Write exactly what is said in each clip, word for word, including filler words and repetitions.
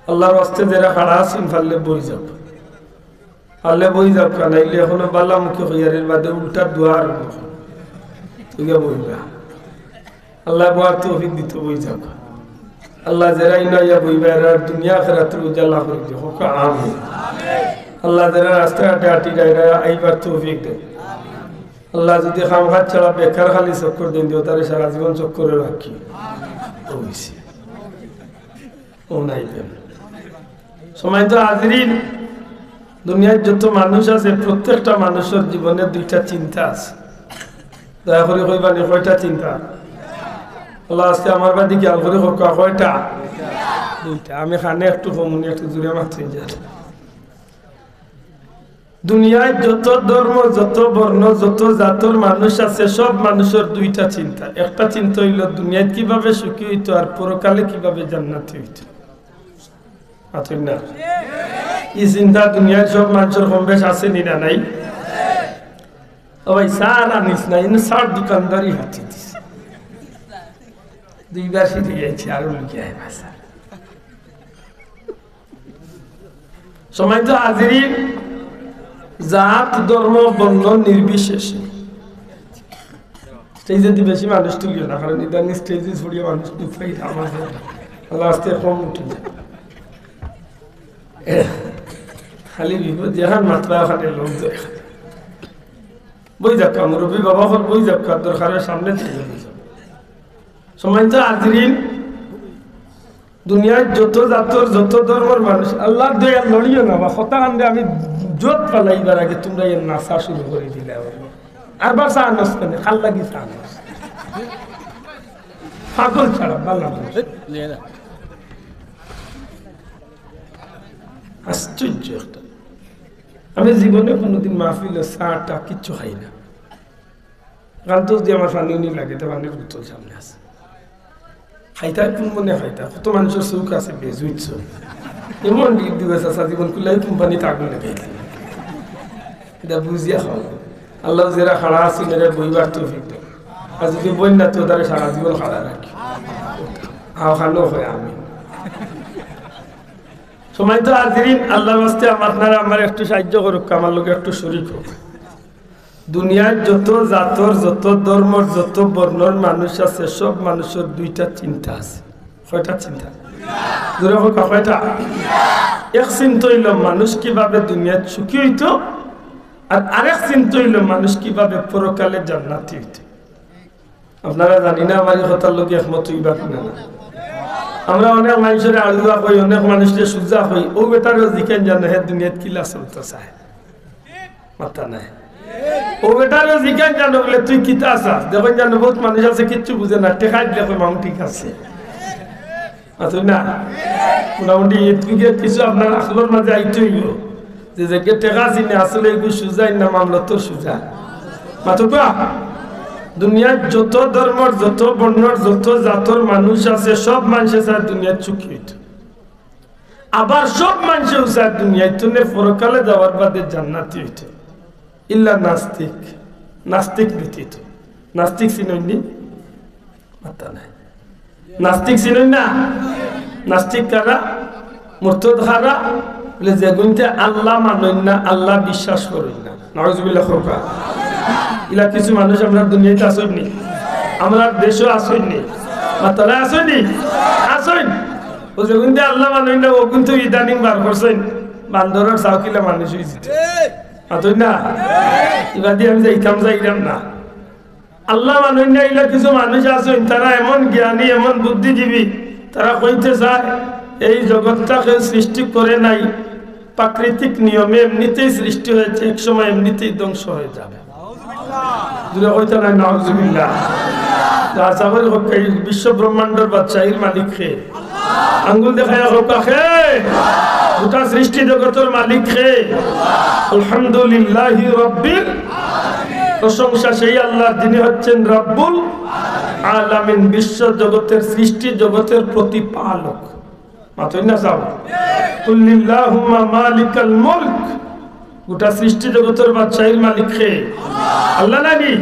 আল্লাহর ওয়াস্তে যেরা খাড়া আছইন, পারলে বই যাউক্কা। পারলে বই যাউক্কা, নাইলে এখনো বালা মুখে কইয়ার, এর বাদে উল্টা দোয়া আরম্ভ করো। তুই গিয়া বইবা। আল্লায় বওয়ার তৌফিক দিতো, বই যাউক্কা। আল্লায় যেরা ইনো আইয়া বইবা, এরার দুনিয়া আখেরাতর উজালা করি দিও। কউক্কা আমিন। আল্লায় যেরা রাস্তাঘাটে আটিরা, এরারে আইবার তৌফিক দেও। আল্লায় যুদি কাম কাজ ছাড়া বেকার খালি চক্কর দেইন দিও, তারে সারা জীবন চক্করে রাখি। অউ নাই কেন? সম্মানিত হাজিরিন, দুনিয়ার যত মানুষ আছে, প্রত্যেকটা মানুষর জীবনে দুইটা চিন্তা আছে। দয়া করি কইবা নি, কয়টা চিন্তা? আল্লাহ, আজকে আমার বাদে খেয়াল করি কউক্কা, কয়টা? দুইটা। আমি কানে একটু কমুনি, একটু জোরে মাতইন যান। দুনিয়ার যত ধর্ম, যত বর্ণ, যত জাতর মানুষ আছে, সব মানুষর দুইটা চিন্তা। একটা চিন্তা অইলো দুনিয়াত কিভাবে সুখী অইতো আর পরকালে কিভাবে জান্নাতি অইতো। আছইন না? ই চিন্তা দুনিয়ার সব মানুষর কম বেশ আছে নি না নাই? ও ভাই, চা আনিস না, ইনো চার দোকানদারি হাতি দিছে। দুইবার ফিরি আইছি, আরো লুকিয়ে আয় বাসা। সম্মানিত হাজিরিন, জাত, ধর্ম, বর্ণ নির্বিশেষে stage-এ দি বেশি মানুষ তুলিও না, কারণ ইদানিং stage-এ ছড়িয়ে মানুষ দুঃখ পাই, আমার আল্লাহ আস্তে কম উঠে যায়। খালি বিপদ, যেখান মাতবা ওখানে লোক যায়। বই যাউক্কা, মুরব্বী বাবা হল বই যাউক্কা, দরকারের সামনে থেকে বই যাউক্কা। সম্মানিত হাজিরিন, দুনিয়ার যত জাতর, যত ধর্মর মানুষ, আল্লাহর দয়া লড়িও না, বা কথা কান্দে আমি জোত পালাইবার আগে তোমরা এর নাচা শুরু করি দিলে। আর বা চা আনস কেনে? কার লাগি চা আনস? পাগল ছাড়া, বালা মানুষ। আশ্চর্য একটা। আমি জীবনে কোনোদিন মাহফিলে চা টা কিচ্ছু খাই না। কারণ তো যদি আমার পানি উনি লাগে, তো পানির বোতল সামনে আছে। খাইতা কোন মনে খাইতা? কত মানুষের চউখ আছে, বেজুইত চউখ। এমন ডিপ দিবে চাচা, জীবন কুলাই কোম্পানিত আগুন লাগাই দিলে। এটা বুঝিয়া খাও। আল্লাহ যেরা খাড়া আছে, এরা বইবার তৌফিক দেও। আর যদি বই না, তো তারা সারা জীবন খাড়া রাখি। আও খালো হয় আমি। সম্মানিত হাজিরিন, আল্লাহর ওয়াস্তে আপনারা আমার একটু সাহায্য করুক, আমার লগে একটু শরিক হোক। দুনিয়ার যত জাতর, যত ধর্মর, যত বর্ণর মানুষ আছে, সব মানুষর দুইটা চিন্তা আছে। কয়টা চিন্তা? জোরে কউক্কা, কয়টা? এক চিন্তা অইলো মানুষ কিভাবে দুনিয়াত সুখী অইতো, আর আরেক চিন্তা অইলো মানুষ কিভাবে পরকালে জান্নাতি অইতো। আপনারা জানি না আমার ই কথার লগে একমত অইবা কি না। আমরা অনেক মানুষরে আড়ুয়া কই, অনেক মানুষরে সুজা কই, অউ বেটারেও জিকাইন জানো হে দুনিয়াত কিলা চলতো চায়। মাথা নাই। অউ বেটারেও জিকাইন জানো বুলে, "তুই কিতা চাস?" দেখইন জানো, বউত মানুষ আছে কিচ্ছু বুঝে না, টেকা দিলে কয়, "মামু ঠিক আছে।" আছইন না? মোটামুটি এদিকে কিছু আপনার আখলর মাঝে আইতে অইবো। যে যেগু টেকা চিনে, আসলে এগু সুজা, ইন না মামলতর সুজা। মাতউক্কা, দুনিয়ার যত ধর্মর, যত বর্ণর, যত জাতর মানুষ আছে, সব মানুষে চায় দুনিয়াত সুখী অইতো। আবার সব মানুষেও চায় দুনিয়াত থনে পরকালে যাওয়ার বাদে জান্নাতি অইতো। ইল্লা নাস্তিক, নাস্তিক ব্যতীত। নাস্তিক চিনইন নি? মাথা নাই। নাস্তিক চিনইন না? নাস্তিক কারা? মুরতাদ কারা? বুলে যেগুইন্তে আল্লাহ মানইন না, আল্লাহ বিশ্বাস করইন না। নাউজুবিল্লাহ কউক্কা। ইলা কিছু মানুষ আমরার দুনিয়াত আছইন নি? আমরার দেশো আছইন নি? মাতালা আছইন নি? আছইন। অউ যেগুইন্তে আল্লাহ মানইন না, অগুইন্তে ইদানিং বার করছইন। বান্দরর চাউকিলা মানুষ অইছে। মাতইন না? ইবাদি আমি যাইতাম যাইরাম না। আল্লাহ মানইন না, ইলা কিছু মানুষ আছইন, তারা এমন জ্ঞানী, এমন বুদ্ধিজীবী, তারা কইতে চায়, এই জগৎটা কেউ সৃষ্টি করে নাই, প্রাকৃতিক নিয়মে এমনিতেই সৃষ্টি হয়েছে, এক সময় এমনিতেই ধ্বংস হয়ে যাবে। জোরে কইতা নাই, নাউজুবিল্লাহ। তা আশা করি কউক্কা, এই বিশ্ব ব্রহ্মাণ্ডর বাদশাহীর মালিক কে? আঙ্গুল দেখাইয়া কউক্কা কে? গোটা সৃষ্টি জগতর মালিক কে? আলহামদুলিল্লাহি রাব্বিল। প্রশংসা সেই আল্লাহর, যিনি হচ্ছেন রাব্বুল আলামিন, বিশ্ব জগতের, সৃষ্টি জগতের প্রতিপালক। মাতইন না চাও? কুল্লিল্লাহুম্মা মালিকাল মুলক। গোটা সৃষ্টি জগতর বাদশাহীর মালিক কে? আল্লাহ নানি?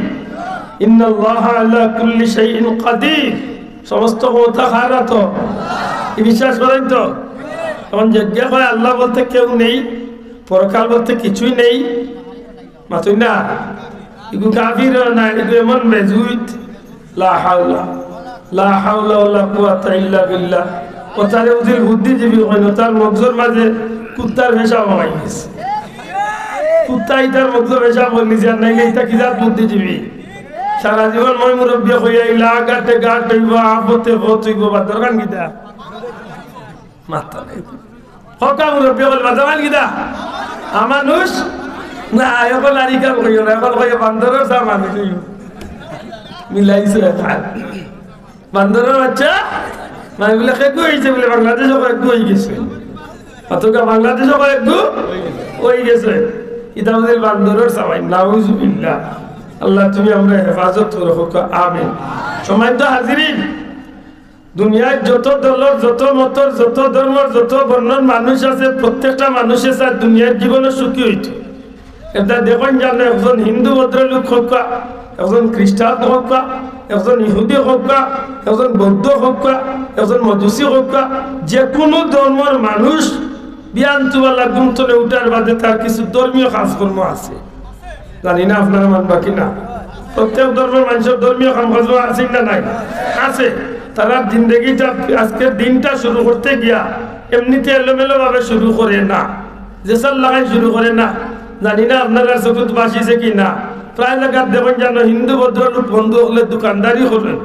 ইন্নাল্লাহা আলা কুল্লি শাইইন কাদির। সমস্ত ক্ষমতা কার আতো? ই বিশ্বাস করইন তো? এখন যেগিয়ে কয় আল্লাহ বলতে কেউ নেই, পরকাল বলতে কিছুই নেই, মাতইন না? ইগু কাফির না, ইগু এমন বেজুইত। লা হাওলা, লা হাওলা ওয়ালা কুওয়াতা ইল্লা বিল্লাহ। অতারে উজিল বুদ্ধিজীবী কইন, অতার মগজর মাঝে কুত্তার পেশাব হমাই গেছে। কুত্তা ইতার মগজর পেশাব অইল নিজে, আর নাইলে ইতা কি জাত বুদ্ধিজীবী? সারা জীবন ময় মুরব্বী কইয়া ইলা গাটে গাট অইবো, আপদে পথ অইবো, বান্দর খান কিতা? মাথা নাই। হকা মুরব্বী অকল, বান্দর খান কিতা? অমানুষ? না, অখন আর ই কাম কইও না, অখন কইও বান্দরর চা মানুষ অইবো। মিলাইছো অখন। বান্দরর বাচ্চা, মানে বুলে কেগু অইছে বুলে, বাংলাদেশো কয়েকগু অইগেছে। অথচ বাংলাদেশো কয়েকগু অইগেছে। ইতা বুলে বান্দরর চা, নাউজুবিল্লাহ। আল্লাহ তুমি আমরারে হেফাজত করো, হকা আমিন। সম্মানিত হাজিরিন, দুনিয়ার যত দলর, যত মতর, যত ধর্মর, যত বর্ণর মানুষ আছে, প্রত্যেকটা মানুষে চায় দুনিয়ার জীবনো সুখী অইতো। এটা দেখইন যেন একজন হিন্দু ভদ্রলোক হউক্কা, একজন খ্রিস্টান হউক্কা, একজন ইহুদি হউক্কা, একজন বৌদ্ধ হউক্কা, একজন মজুসি হউক্কা, যেকুনু ধর্মর মানুষ বিয়ান তুবালা ঘুম থনে উঠার বাদে তার কিছু ধর্মীয় কাজকর্ম আছে। জানি না আপনারা মানবা কি না। প্রত্যেক ধর্মর মানষর ধর্মীয় কাম কাজ আছে না নাই? আছে। তারার জিন্দেগিটা, আজকের দিনটা শুরু করতে গিয়া এমনিতে এলোমেলো ভাবে শুরু করে না, যেছার লাখান শুরু করে না। জানি না আপনারার চকুত ভাসিছে কি না। প্রায় জাগাত দেখইন যেন হিন্দু ভদ্রলোক বন্ধু অকলে দোকানদারি করইন,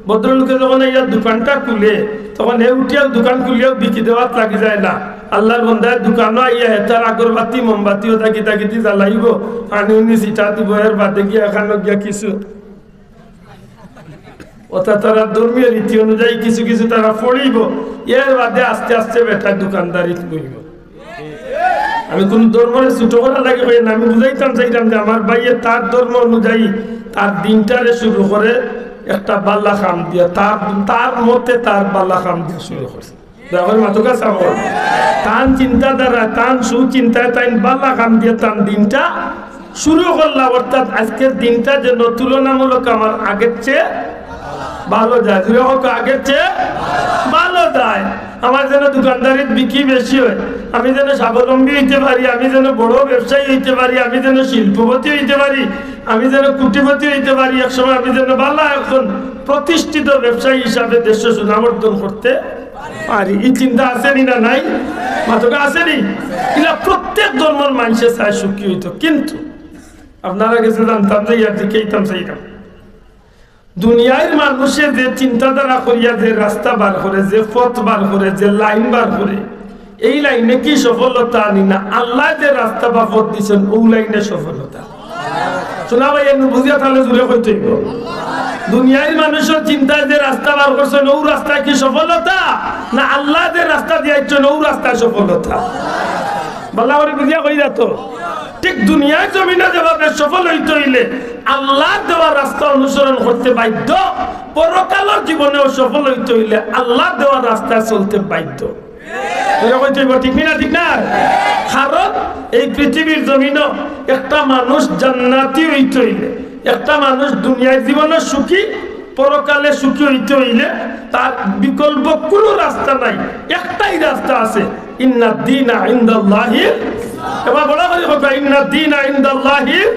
ভদ্রলোকে যখন আইয়া দোকানটা খুলে, তখন হে উঠিয়াউ দোকান খুলিয়াউ বিকি দেওয়াত লাগি যায় না। আল্লাহর বন্দায় দোকানো আইয়া হেতার আগরবাতি, মোমবাতি অতা কিতা কিতি জ্বালাইবো, পানি উনি ছিটা দিবো, এর বাদে গিয়া এখানো গিয়া কিছু অতা তারা ধর্মীয় রীতি অনুযায়ী কিছু কিছু তারা পড়িবো, এর বাদে আস্তে আস্তে বেটার দোকানদারিত বইবো। আমি কুনু ধর্মরে ছোট করার লাগি কই না, আমি বুঝাইতাম চাইরাম যে আমার ভাইয়ে তার ধর্ম অনুযায়ী তার দিনটারে শুরু করে একটা বালা কাম দিয়া, তার, তার মতে তার বালা কাম দিয়া শুরু করছে। দয়া করি মাতউক্কা চাবো। তান চিন্তাধারা, তান সুচিন্তায় তাইন বালা কাম দিয়া তান দিনটা শুরু করলা, অর্থাৎ আজকের দিনটা যেন তুলনামূলক আমার আগের চেয়ে ভালো যায়। জোরে কউক্কা, আগের চেয়ে ভালো যায়। আমার যেন দোকানদারিত বিক্রি বেশি হয়, আমি যেন স্বাবলম্বী অইতে পারি, আমি যেন বড় ব্যবসায়ী অইতে পারি, আমি যেন শিল্পপতি অইতে পারি, আমি যেন কোটিপতি অইতে পারি, একসময় আমি যেন বালা একজন প্রতিষ্ঠিত ব্যবসায়ী হিসাবে দেশো সুনাম অর্জন করতে পারি। ই চিন্তা আছে নি না নাই? মাতউক্কা আছে নি? ইলা প্রত্যেক ধর্মর মানষে চায় সুখী অইতো, কিন্তু আপনারার গেছে জানতাম যে ইয়ার দিকে ইতাম চাইতাম। দুনিয়ার মানষে যে চিন্তাধারা করিয়া যে রাস্তা বার করে, যে পথ বার করে, যে লাইন বার করে, এই লাইনে কি সফলতা আনি না? আল্লায় যে রাস্তা বা পথ দিছইন, অউ লাইনে সফলতা। শোনা ভাই, এনু বুঝিয়া তাইলে জোরে কইতে অইবো। দুনিয়ার মানষর চিন্তায় যে রাস্তা বার করছইন, অউ রাস্তায় কি সফলতা? না আল্লায় যে রাস্তা দিয়াইছইন, অউ রাস্তায় সফলতা? বালা করি বুঝিয়া কইরা তো। ঠিক দুনিয়ার জমিনো যেভাবে সফল অইতে অইলে আল্লার দেওয়া রাস্তা অনুসরণ করতে বাধ্য, পরকালর জীবনেও সফল অইতে অইলে আল্লার দেওয়া রাস্তায় চলতে বাধ্য। এরকম অইতে অইবো, ঠিক নি না? ঠিক না? কারণ এই পৃথিবীর জমিনো একটা মানুষ জান্নাতি অইতে অইলে, একটা মানুষ দুনিয়ার জীবনো সুখী, পরকালে সুখী অইতে অইলে তার বিকল্প কুনু রাস্তা নাই। একটাই রাস্তা আছে, ইন্নাদ দীনা ইনদাল্লাহিল, এবার বড় করি কউক্কা, ইন্নাদ দীনা ইনদাল্লাহিল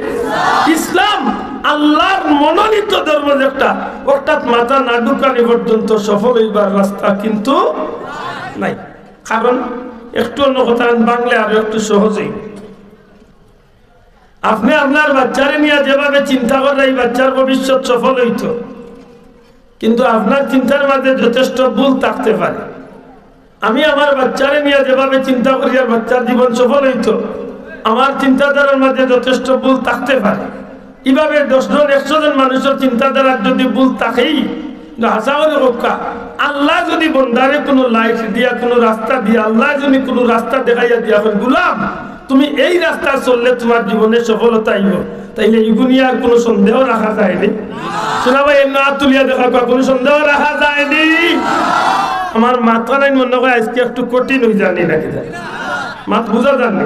ইসলাম। আল্লার মনোনীত ধর্ম যেটা, অটাত মাথা না ঢুকানি পর্যন্ত সফল অইবার রাস্তা কিন্তু নাই। কারণ একটু অন্য কথা, আমি বাংলায় আরো একটু সহজেই আপনে আপনার বাচ্চারে নিয়া যেভাবে চিন্তা কররা, ই বাচ্চার ভবিষ্যৎ সফল অইতো, কিন্তু আপনার চিন্তার মাঝে যথেষ্ট ভুল থাকতে পারে। আমি আমার বাচ্চারে নিয়া যেভাবে চিন্তা করি আর বাচ্চার জীবন সফল অইতো, আমার চিন্তাধারার মাঝে যথেষ্ট ভুল থাকতে পারে। ইভাবে দশ জন, একশো জন মানষর চিন্তাধারার যুদি ভুল থাকেই, কিন্তু হাছা করি কউক্কা, আল্লায় যুদি বন্দারে কুনু light দিয়া, কুনু রাস্তা দিয়া, আল্লায় যুদি কুনু রাস্তা দেখাইয়া দিয়া কইন, "গুলাম, তুমি এই রাস্তায় চললে তুমার জীবনে সফলতা আইবো", তাইলে ইগু নিয়া আর কুনু সন্দেহ রাখা যায় নি? শোনা ভাই, এমনে আত তুলিয়া দেখা, কুনু সন্দেহ রাখা যায় নি? আমার মাত খানাইন মনো অয় আইজকে একটু কঠিন অই যার নি নাকি জানি? মাত বুঝা যার নি?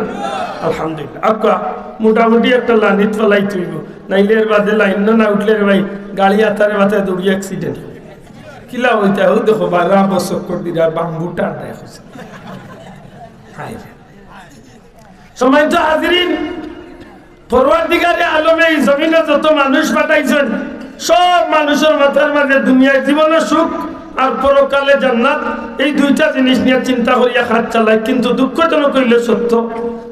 আলহামদুলিল্লাহ। আউক্কা, মোটামুটি একটা লাইনত ফালাইতে অইবো। নাইলে এর বাদে লাইনো না উঠলে রে ভাই, গাড়ি আতারে মাথায় দৌড়িয়া accident। কিলা অইতা অউ দেখো, বারো বছর কর দিরা বাম্বু টান দেয়। সম্মানিত হাজিরিন, পরওয়ারদিগারে আলমে এই জমিনো যত মানুষ পাঠাইছইন, সব মানুষর মাথার মাঝে দুনিয়ার জীবনর সুখ আর পরকালে জান্নাত, এই দুইটা জিনিস নিয়া চিন্তা করিয়া কাজ চালায়। কিন্তু দুঃখজনক অইলে সত্য,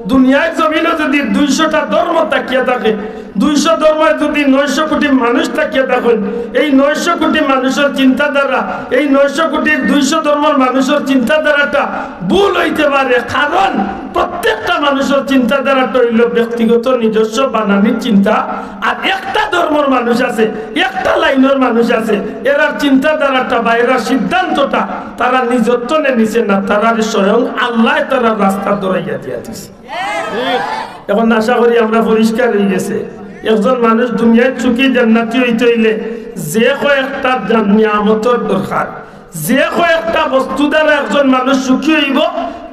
দুনিয়ার জমিনো যুদি দুইশোটা ধর্ম থাকিয়া থাকে, দুইশো ধর্মর যুদি নয়শো কোটি মানুষ থাকিয়া থাকইন, এই নয়শো কোটি মানুষর চিন্তাধারা, এই নয়শো কোটির দুইশো ধর্মর মানুষর চিন্তাধারাটা ভুল অইতে পারে, কারণ প্রত্যেকটা মানুষর চিন্তাধারাটা অইলো ব্যক্তিগত নিজস্ব বানানি চিন্তা। আর একটা ধর্মর মানুষ আছে, একটা লাইনর মানুষ আছে, এরার চিন্তাধারাটা বা এরার সিদ্ধান্তটা তারা নিজর তনে নিছে না, তারারে স্বয়ং আল্লায় তারার রাস্তা ধরাইয়া দিয়া দিছে। এখন আশা করি আমরা পরিষ্কার অইগেছে। একজন মানুষ দুনিয়ার সুখী জান্নাতি অইতে অইলে যে কয়েকটা জান-, নিয়ামতর দরকার, যে কয়েকটা বস্তু দ্বারা একজন মানুষ সুখী অইবো,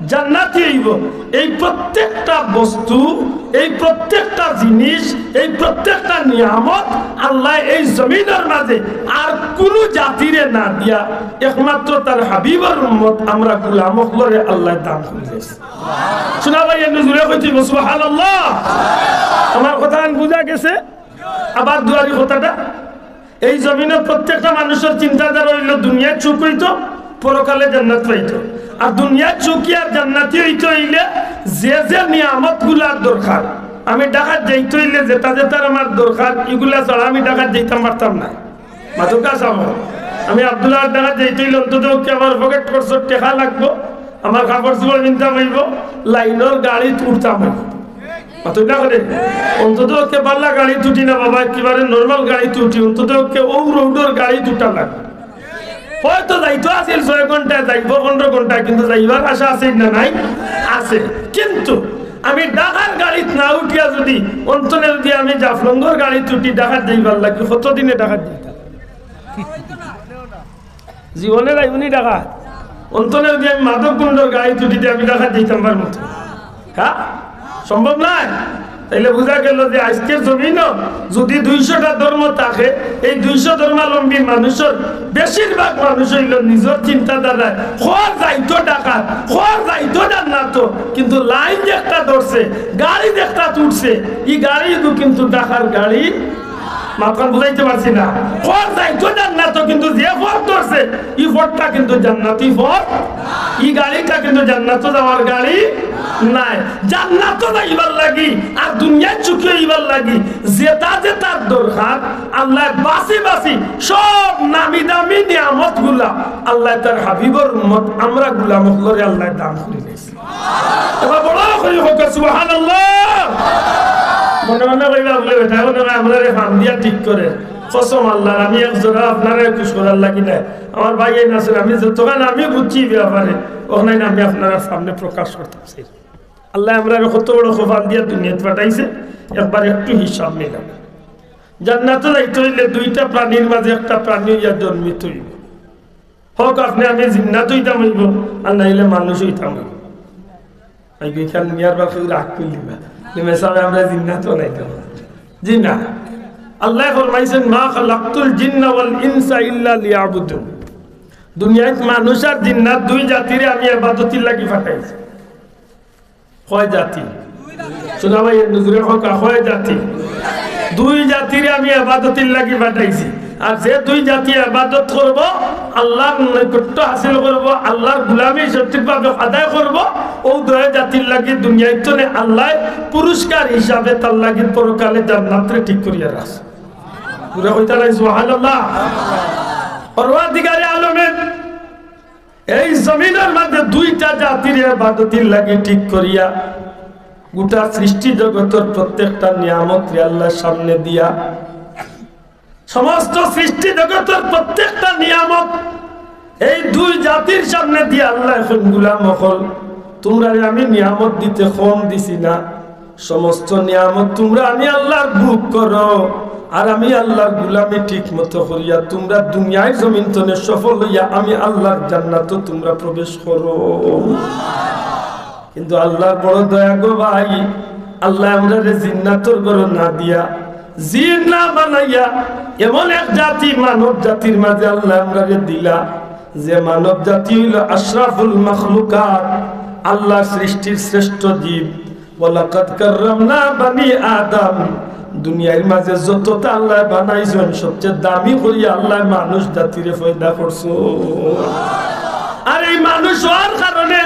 জান্নাতি অইবো, এই প্রত্যেকটা বস্তু, এই প্রত্যেকটা জিনিস, এই প্রত্যেকটা নিয়ামত আল্লায় এই জমিনর মাঝে আর কুনু জাতিরে না দিয়া একমাত্র তার হাবিবর উম্মত আমরা গোলাম অকলরে আল্লায় দান করি দিছে। শুনা ভাই, একটু জোরে কইতে অইবো, সুবহানাল্লাহ। আমার কথা আন বুঝা গেছে? আবার দুয়ারি কথাটা, এই জমিনর প্রত্যেকটা মানুষর চিন্তাধারা অইলো দুনিয়ার সুখ অইতো, পরকালে জান্নাত পাইতো। আর দুনিয়ার সুখী আর জান্নাতি অইতে অইলে যে যে নিয়ামতগুলার দরকার, আমি ঢাকাত যাইতে অইলে যেটা যেটার আমার দরকার, ইগুলা ছাড়া আমি ঢাকাত যাইতাম পারতাম না। মাতুক্কা সাব, আমি আব্দুল্লাহ ঢাকাত যাইতে অইলে অন্তত পক্ষে আমার পকেট খরচর টেকা লাগবো, আমার কাপড় চোপড় কিনতাম অইবো, লাইনর গাড়িত উঠতাম অইবো। মাতুক্কা করে, অন্তত পক্ষে বালা গাড়িত উঠি না বাবা, একেবারে নরমাল গাড়িত উঠি, অন্তত পক্ষে অউ রোডর গাড়িত উঠা লাগবো। হয়তো যাইতো আছিল ছয় ঘন্টায়, যাইবো পনেরো ঘন্টায়, কিন্তু যাইবার আশা আছে না নাই? আছে। কিন্তু আমি ঢাকার গাড়িত না উঠিয়া যুদি অন্তনে যুদি আমি জাফলংগর গাড়িত উঠি ঢাকাত যাইবার লাগি, কতদিনে ঢাকাত যাইতাম? জীবনে যাইবনি ঢাকাত। অন্তনে যুদি আমি মাধবকুণ্ডর গাড়িত উঠি তে আমি ঢাকাত যাইতাম পারমু তো? হ্যাঁ, সম্ভব নায়। তাইলে বুঝা গেল যে আজকের জমিনো যুদি দুইশোটা ধর্ম থাকে, এই দুইশো ধর্মাবলম্বী মানুষর বেশিরভাগ মানুষ অইলো নিজর চিন্তাধারায় কর যাইতো ঢাকাত, কর যাইতো জান্নাতো, কিন্তু লাইন যেটা ধরছে, গাড়ি যেটা তুলছে, ই গাড়ি তো কিন্তু ঢাকার গাড়ি। মাতখান বুঝাইতে পারছি না? কর যাইতো জান্নাতো, কিন্তু যে পথ ধরছে, ই পথটা কিন্তু জান্নাতি পথ। ই গাড়িটা কিন্তু জান্নাতো যাওয়ার গাড়ি নায়। জান্নাতো যাইবার লাগি আর দুনিয়ার সুখী অইবার লাগি যেটা যেটার দরকার, আল্লায় বাছি বাছি সব নামি দামি নিয়ামতগুলা আল্লায় তার হাবিবর উম্মত আমরা গোলাম অকলরে আল্লায় দান করি দিছে। এবার বড় করি কউক্কা, সুবহানাল্লাহ। মনে মনে কইবা বুলে, "বেটা, মনে হয় আমরারে ফান্দিয়া ঠিক করে।" কসম আল্লাহর, আমি এক জোড়া আপনারে খুশ করার লাগি না। আমার ভাই এই নাসির, আমি যতখান আমি বুঝছি ই ব্যাপারে, অখান আমি আপনারার সামনে প্রকাশ করতাম চাই। আল্লায় আমরারে কত বড় কপাল দিয়া দুনিয়াত পাঠাইছে, একবার একটু হিসাব মিলাও। জান্নাতো যাইতে অইলে দুইটা প্রাণীর মাঝে একটা প্রাণী অইয়া জন্মিতে অইবো। হক আপনে আমি জিন্নাত অইতাম অইবো, আর নাইলে মানুষ অইতাম অইবো। আমি কই, "কেন মিয়ার বাপে রাগ করি দিবা?" যে মেসাবে আমরা জিন্নাত বানাইতাম। জি না। আল্লায় ফরমাইছইন, "মা খালাকতুল জিন্না ওয়াল ইনসা ইল্লা লিয়াবুদুন।" দুনিয়াত মানুষ আর জিন্নাত দুই জাতিরে আমি ইবাদতির লাগি পাঠাইছি। কয় জাতি? শোনা ভাই, এর নজরে কউক্কা, কয় জাতি? দুই জাতিরে আমি ইবাদতির লাগি পাঠাইছি। আর যে দুই জাতি ইবাদত করবো, আল্লাহর নৈকট্য হাসিল করবো, আল্লাহর গোলামি সঠিকভাবে আদায় করবো, অউ দুই জাতির লাগি দুনিয়াত থনে আল্লায় পুরস্কার হিসাবে তার লাগি পরকালে জান্নাতরে ঠিক করিয়া রাখছে। পুরা কইতা নাই সুবহানাল্লাহ। পরওয়ারদিগারে আলমে এই জমিনর মাঝে দুইটা জাতির ইবাদতির লাগি ঠিক করিয়া গোটা সৃষ্টি জগতর প্রত্যেকটা নিয়ামতরে আল্লাহর সামনে দিয়া, সমস্ত সৃষ্টি জগতর প্রত্যেকটা নিয়ামত এই দুই জাতির সামনে দিয়া আল্লায় কইন, "গোলাম অকল, তুমরারে আমি নিয়ামত দিতে কম দিছি না।" সমস্ত নিয়ামত তুমরা আমি আল্লাহর ভোগ করো, আর আমি আল্লাহর গোলামি ঠিক মতো করিয়া তুমরা দুনিয়ার জমিন থনে সফল অইয়া আমি আল্লাহর জান্নাতো তুমরা প্রবেশ করো। কিন্তু আল্লাহর বড় দয়া গো ভাই, আল্লায় আমরারে জিন্নাতর ঘরো না দিয়া, জিন না বানাইয়া, এমন এক জাতি, মানব জাতির মাঝে আল্লায় আমরারে দিলা, যে মানব জাতি অইলো আশরাফুল মাখলুকাত, আল্লাহর সৃষ্টির শ্রেষ্ঠ জীব, ওয়ালাকাদ কাররামনা বানি আদম। দুনিয়ার মাঝে যততা আল্লায় বানাইছইন, সবচেয়ে দামি করিয়া আল্লায় মানুষ জাতিরে পয়দা করছইন। আর এই মানুষ অওয়ার কারণে,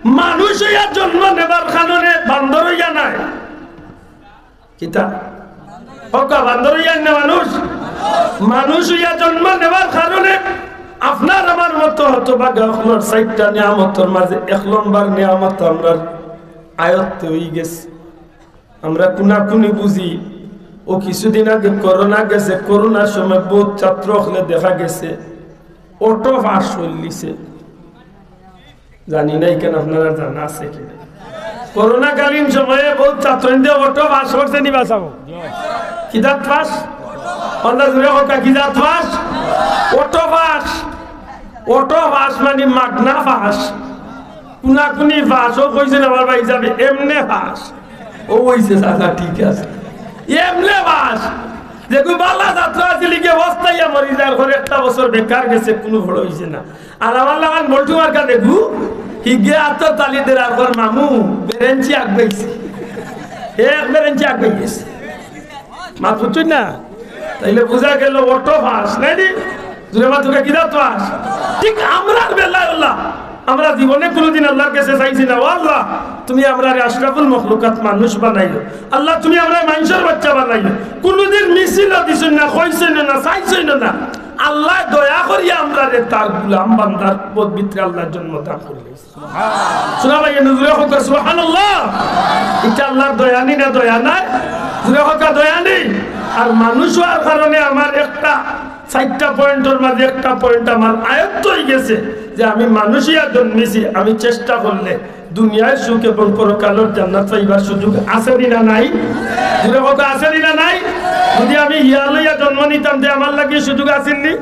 মানুষ অইয়া জন্ম নেবার কারণে বান্দর অইয়া নায়। কিতা? হক্কা বান্দর অইয়া না মানুষ? মানুষ অইয়া জন্ম নেবার কারণে আপনার আমার মতো হতভাগা অকলর চাইরটা নিয়ামতর মাঝে এক নম্বর নিয়ামত আমরার আয়ত্ত অইগেছে। আমরা কুনাকুনি বুঝি। অউ কিছুদিন আগে করোনা গেছে, করোনার সময় বউত ছাত্র অকলে দেখা গেছে অটো পাস করিলিছে। জানি না ইখান আপনারার জানা আছে কি না। করোনাকালীন সময়ে বউত ছাত্রইন্তে অটো পাস করছে নি বা ছাব? কিজাত পাস? অন্দাজ করি কউক্কা, কিজাত pass? Auto pass. Auto pass মানি মাগনা পাস। কুনাকুনি পাস, অউ কইছইন আমার ভাইসাবে, এমনে পাস। অউ অইছে চাচা, ঠিক আছে। এমনে পাস। যেগু ভালা ছাত্র আছিল, ইগু পস্তাইয়া মরি যার, পরে একটা বছর বেকার গেছে, কুনু ফল অইছে না। আর আমার লাখান বল্টু মার্কা যেগু, হিগে আতর তালি দেরার পর মামু বেরেঞ্চি আগুয়াইছে। হে এক বেরেঞ্চি আগুয়াইছে। মাত বুঝছইন না? তাইলে বুঝা গেল অটো পাস, নায় নি? জুরে মাত কউক্কা, কিজাত পাস? ঠিক আমরার বেলায় অলা। আমরা জীবনে কুনুদিন আল্লাহর কাছে চাইছি না, "ও আল্লাহ, তুমি আমরারে আশরাফুল মখলুকাত মানুষ বানাইও। আল্লাহ, তুমি আমরারে মানষর বাচ্চা বানাইও।" কুনুদিন মিছিলও দিছইন না, কইছইন না, চাইছইন না। আল্লায় দয়া করিয়া আমরারে তার গুলাম বান্দার পদ ভিতরে আল্লায় জন্ম দান করিলাইছইন। সুবহানাল্লাহ, জুরে কউক্কা সুবহানাল্লাহ। ইটা আল্লাহর দয়া নি না দয়া নায়? জুরে কউক্কা দয়া নি? আর মানুষ অওয়ার কারণে আমার একটা চাইরটা পয়েন্টর মাঝে একটা পয়েন্ট আমার আয়ত্ত অইগেছে যে আমি মানুষ অইয়া জন্মিছি, আমি চেষ্টা করলে দুনিয়ার সুখ এবং পরকালর জান্নাত পাইবার সুযোগ আছে নি না নাই? জুরে কউক্কা আছে নি না নাই? যুদি আমি হিয়াল অইয়া জন্ম নিতাম, তে আমার লাগি সুযোগ আছিল নি?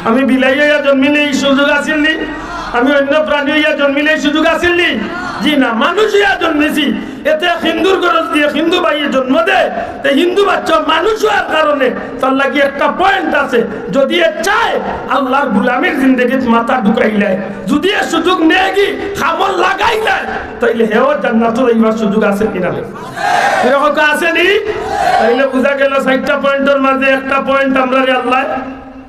আমি বিলাই অইয়া জন্মিলে ই সুযোগ আছিল নি? আমি অইন্য প্রাণী অইয়া জন্মিলে ই সুযোগ আছিল নি? জি না, মানুষ অইয়া জন্মিছি। এতে হিন্দুর গরজ দিয়া হিন্দু ভাইয়ে জন্ম দেয়, তে হিন্দু বাচ্চা মানুষ অওয়ার কারণে তার লাগি একটা পয়েন্ট আছে। যুদি এ চায় আল্লাহর গুলামির জিন্দেগিত মাথা ঢুকাইলায়, যুদি এ সুযোগ নেয়গি, কামো লাগাইলায়, তাইলে হেও জান্নাতো যাইবার সুযোগ আছে নি না নাই? জুরে কউক্কা আছে নি? তাইলে বুঝা গেল চাইরটা পয়েন্টর মাঝে একটা পয়েন্ট আমরারে আল্লায়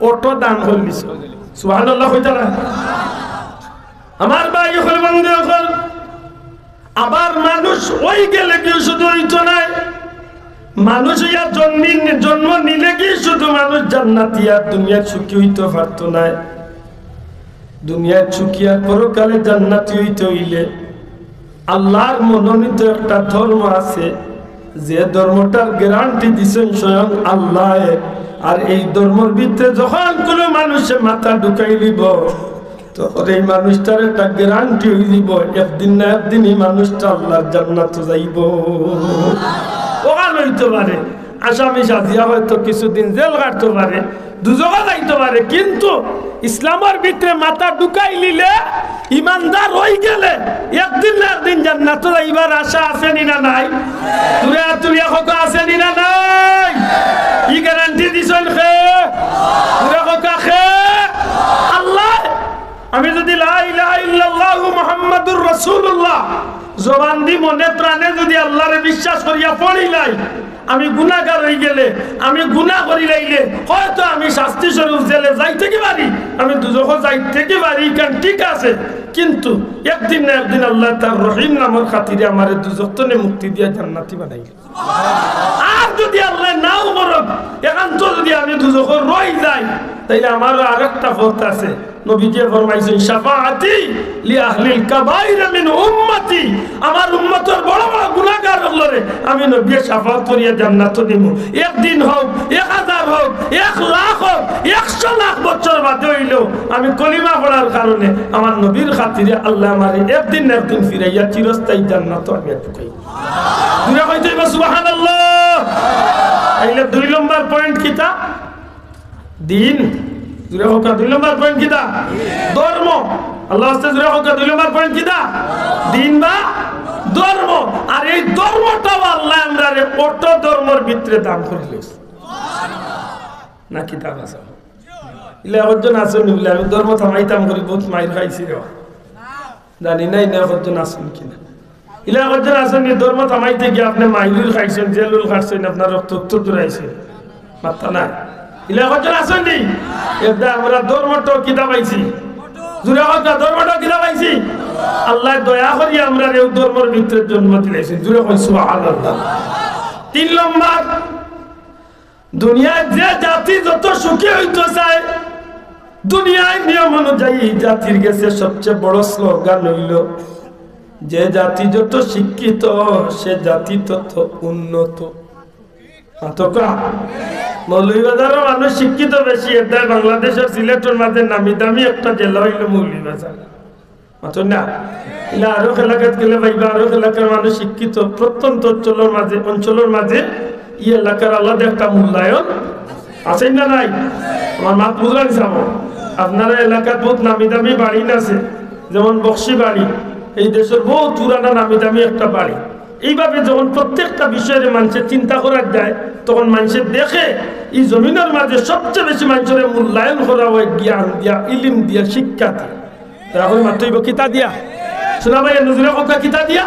অটো দান করিলিছইন। সুবহানাল্লাহ কইতা না? আমার ভাই অকল, বন্ধু অকল, আবার মানুষ অইগেলেগিউ শুধু অইতো নায়, মানুষ অইয়া জন্মি-, জন্ম নিলেগি শুধু মানুষ জান্নাতি আর দুনিয়ার সুখী অইতো পারতো নায়। দুনিয়ার সুখী আর পরকালে জান্নাতি অইতে অইলে আল্লাহর মনোনীত একটা ধর্ম আছে, যে ধর্মটার গ্যারান্টি দিছইন স্বয়ং আল্লায়। আর এই ধর্মর ভিতরে যখন কুনু মানুষে মাথা ঢুকাইলিবো, তখন এই মানুষটার একটা গ্যারান্টি অইযিবো, একদিন না একদিন ই মানুষটা আল্লাহর জান্নাতো যাইবো। অখান অইতো পারে আসামি সাজিয়া হয়তো কিছুদিন জেল খাটতো পারে, দুজখো যাইতো পারে, কিন্তু ইসলামর ভিতরে মাথা ঢুকাইলিলে, ইমানদার অইগেলে একদিন না একদিন জান্নাতো যাইবার আশা আছে নি না নাই? জুরে আত তুলিয়া কউক্কা আছে নি না নাই? ই গ্যারান্টি দিছইন কে? জুরে কউক্কা কে? আল্লায়। আমি যুদি লা ইলাহা ইল্লাল্লাহু মুহাম্মাদুর রাসূলুল্লাহ জবানদি মনে প্রাণে যুদি আল্লারে বিশ্বাস করিয়া পড়িলাই, আমি গুনাগার অইগেলে, আমি গুনা করিলাইলে হয়তো আমি শাস্তি স্বরূপ জেলে যাইতে কি পারি, আমি দুজখো যাইতে কি পারি, ইখান ঠিক আছে, কিন্তু একদিন না একদিন আল্লায় তার রহিম নামর খাতিরে আমারে দুজখ তনে মুক্তি দিয়া জান্নাতি বানাইলা। আর যুদি আল্লায় নাও করউক, একান্ত যুদি আমি দুজখো রইযাই, তাইলে আমারও আরেকটা পথ আছে। নবীজিয়ে ফরমাইছইন, "শাফাআতি লি আহলিল কাবাইর মিন উম্মতি।" আমার উম্মতর বড় বড় গুনাগার অকলরে আমি নবীয়ে শাফাআত করিয়া জান্নাতো নিমু। একদিন হউক, এক হাজার হউক, এক লাখ হউক, একশো লাখ বছর বাদে অইলেও আমি কলিমা পড়ার কারণে আমার নবীর খাতিরে আল্লায় আমারে একদিন না একদিন ফিরাইয়া চিরস্থায়ী জান্নাতো আমি ঢুকাইমু। জুরে কইতে অইবো সুবহানাল্লাহ। তাইলে দুই নম্বর পয়েন্ট কিতা? দিন। জুরে কউক্কা, দুই নম্বর পয়েন্ট কিতা? ধর্ম। আল্লার ওয়াস্তে জুরে কউক্কা, দুই নম্বর পয়েন্ট কিতা? দিন বা ধর্ম। আর এই ধর্মটাও আল্লায় আমরারে অটো ধর্মর ভিতরে দান করিলিছইন। না কিতা আছে? ইলা একজন আছইন নি বুলে, "আমি ধর্ম থামাইতাম করি, বউত মাইর খাইছি রে।" জানি না ইলা কয়জন আছইন কিনা। ইলা কয়জন আছইন নি, ধর্ম থামাইতে গিয়া আপনে মাইলুল খাইছইন, জেলুল খাটছইন, আপনার রক্ত উক্ত দৌড়াইছে। মাত্তা নাই। ইলা কয়জন আছইন নি? এরদায় আমরা ধর্মটা কিতা পাইছি? জুরে কউক্কা, ধর্মটা কিতা পাইছি? আল্লায় দয়া করি আমরারে অউ ধর্মর ভিতরে জন্ম দিলাইছইন। জুরে কই সুবহানাল্লাহ। তিন নম্বর, দুনিয়ার যে জাতি যত সুখী অইতো চায়, দুনিয়ার নিয়ম অনুযায়ী ই জাতির গেছে সবচেয়ে বড় স্লোগান অইলো, যে জাতি যত শিক্ষিত, সে জাতি তত উন্নত। মাতকা, মৌলভীবাজারো মানুষ শিক্ষিত বেশি, এরদায় বাংলাদেশর সিলেটর মাঝে নামি দামি একটা জেলা অইলো মৌলভীবাজার। মাতইন না? ইলা আরক এলাকাত গেলে পাইবা, আরক এলাকার মানুষ শিক্ষিত, প্রত্যন্ত অঞ্চলর মাঝে, অঞ্চলর মাঝে ই এলাকার আলাদা একটা মূল্যায়ন আছে না নাই? আমার মাত বুঝরা নি চাবো? আপনারা এলাকাত বউত নামি দামি বাড়ি আছে, যেমন বক্সি বাড়ি, এই দেশর বউত পুরানা নামি দামি একটা বাড়ি। এইভাবে যখন প্রত্যেকটা বিষয়রে মানষে চিন্তা করার যায়, তখন মানষে দেখে ই জমিনর মাঝে সবচেয়ে বেশি মানষরে মূল্যায়ন করা অয় জ্ঞান দিয়া, ইলিম দিয়া, শিক্ষা দিয়া। তারা কই মাতইবো কিতা দিয়া? শোনা ভাই, নজরে কথা কিতা দিয়া?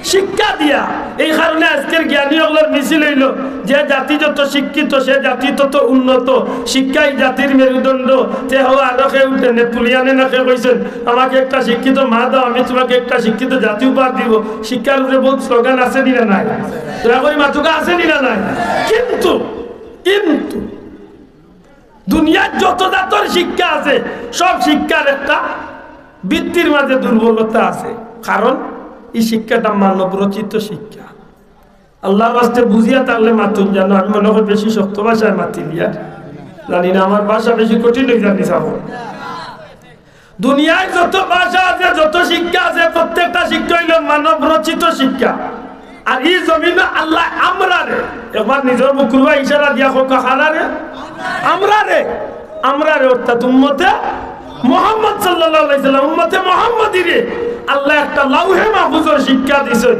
শিক্ষা দিয়া। এই কারণে আজকের জ্ঞানী অকলর মিছিল অইলো, যে জাতি যত শিক্ষিত, সে জাতি তত উন্নত। শিক্ষাই জাতির মেরুদণ্ড। তে হওয়া আরো কেউ উঠে, নেপোলিয়ানে না কে কইছইন, "আমাকে একটা শিক্ষিত মা দাও, আমি তোমাকে একটা শিক্ষিত জাতি উপহার দিব।" শিক্ষার উপরে বউত স্লোগান আছে নি না নাই? দয়া করি মাতকা, আছে নি না নাই? কিন্তু, কিন্তু দুনিয়ার যত জাতর শিক্ষা আছে, সব শিক্ষার একটা ভিত্তির মাঝে দুর্বলতা আছে। কারণ ই শিক্ষাটা মানব রচিত শিক্ষা। আল্লার ওয়াস্তে বুঝিয়া থাকলে মাতুন জানো, আমি মনে করি বেশি শক্ত ভাষায় মাতিলিয়ার, জানি না আমার ভাষা বেশি কঠিন অই যার নি চাবো। দুনিয়ার যত ভাষা আছে, যত শিক্ষা আছে, প্রত্যেকটা শিক্ষা অইলো মানব রচিত শিক্ষা। আর ই জমিনো আল্লায় আমরারে, একবার নিজর বুকুর বায় ইশারা দিয়া কউক্কা, কারারে? আমরারে, আমরারে অর্থাৎ উম্মতে মুহাম্মদ সাল্লাল্লাহু আলাইহি সাল্লাম, উম্মতে মুহাম্মদীরে আল্লায় একটা লাউহে মাহফুজর শিক্ষা দিছইন,